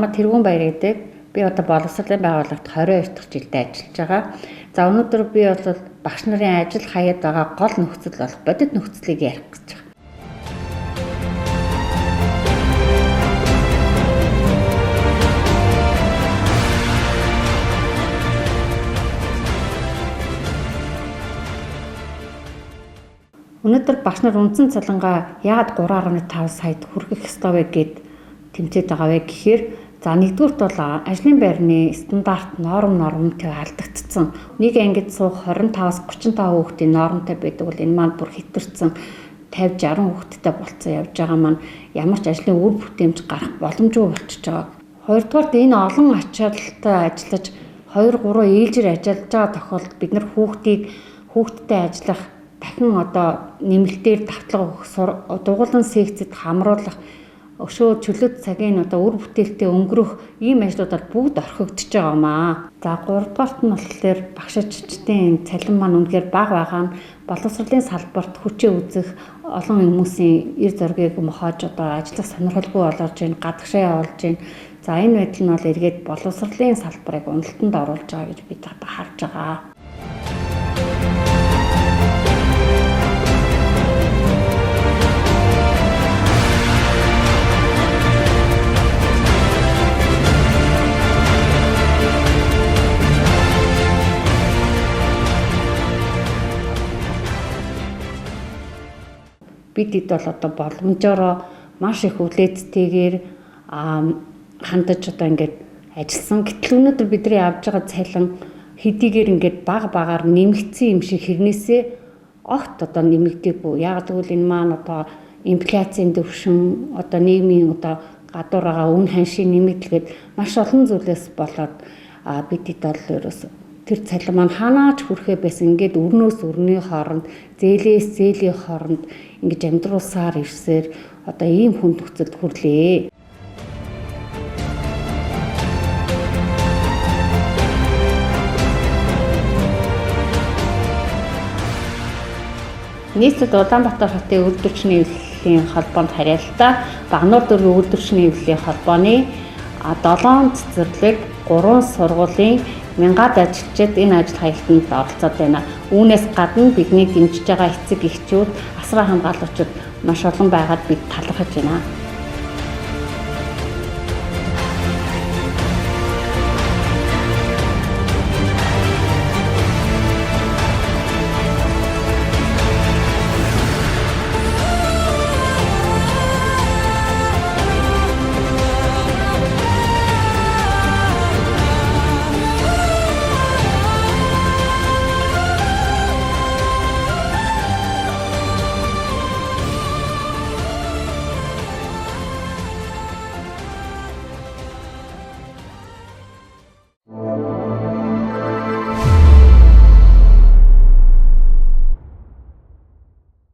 Намайг Тэргүүн Баяр гэдэг. Би одоо боловсролын байгууллагт 22 дахь жилдээ ажиллаж байгаа. За өнөөдөр би бол багш нарын ажил хаяад байгаа гол нөхцөл болох бодит нөхцөлийг ярих гэж байгаа. Өнөөдөр багш нар үндсэн цалингаа яагаад 3.5 саяд хүргэх ёстой вэ гэд тэмцээд байгаа вэ гэхээр за нэгдүгüрт бол ажлын байрны стандарт нормтой алдагдсан. Нэг ангид суух 25-аас 35 хүүхдийн нормтой байдаг бол энэ маань бүр хэтэрсэн 50 60 хүүхэдтэй болцсон явж байгаа маань ямар ч ажлын үр бүтээмж гарах боломжгүй болчихж байгаа. Хоёрдугаарт энэ олон ачаалттай ажиллаж 2 3 ээлжээр ажиллаж байгаа тохиолдолд бид нар хүүхдтэй ажиллах дахин одоо нэмэлтээр давтлага өгөх, дугуулan секцэд хамруулах, өшөө чөлөөт цагийн одоо үр бүтээлтэй өнгөрөх ийм ажлуудаар бүгд орхигдож байгаа юм аа. За гуравдугаарт нь болохоор багш ажилчдын цалин маань үнэхээр бага байгаа нь боловсролын салбарт хүчээ үзэх олон хүмүүсийн эр зоригийг мохоож одоо ажиллах сонирхолгүй болгож байна, гадагшаа явуулж байна. За энэ байдал нь бол эргээд боловсролын салбарыг уналтанд оруулж байгаа гэж бид одоо харж байгаа. Бид хэд бол одоо боломжоор маш их хүлээцтэйгээр хандаж одоо ингээд ажилласан. Гэтэл өнөөдөр бидний авж байгаа цалин хэдийгээр ингээд баг багаар нэмэгдсэн юм шиг хэрнээсээ огт одоо нэмэгдээгүй. Яг тэгвэл энэ маань одоо инфляцийн төвшин, одоо нийгмийн одоо гадуур байгаа үн ханшийн нэмэгдэлгээд маш олон зүйлээс болоод бид хэд бол ерөөс тэр цалин маань ханаач хүрэхээ байсан. Ингээд өрнөөс өрний хооронд, зээлээс зээлийн хооронд ингэж амьдруулсаар ирсээр одоо ийм хүнд нөхцөлд хүрлээ. Нийслэл Улаанбаатар хотын үйлдвэрчний эвлэлийн холбоонд харьяалалтаа Багануур дүүргийн үйлдвэрчний эвлэлийн холбооны 7 цэцэрлэг 3 сургуулийн мянгаад ажилчид энэ ажил хаялтанд оролцоод байна. Үүнээс гадна биднийг дэмжиж байгаа эцэг эхчүүд, асран хамгаалагчид маш олон байгаад бид талархаж байна.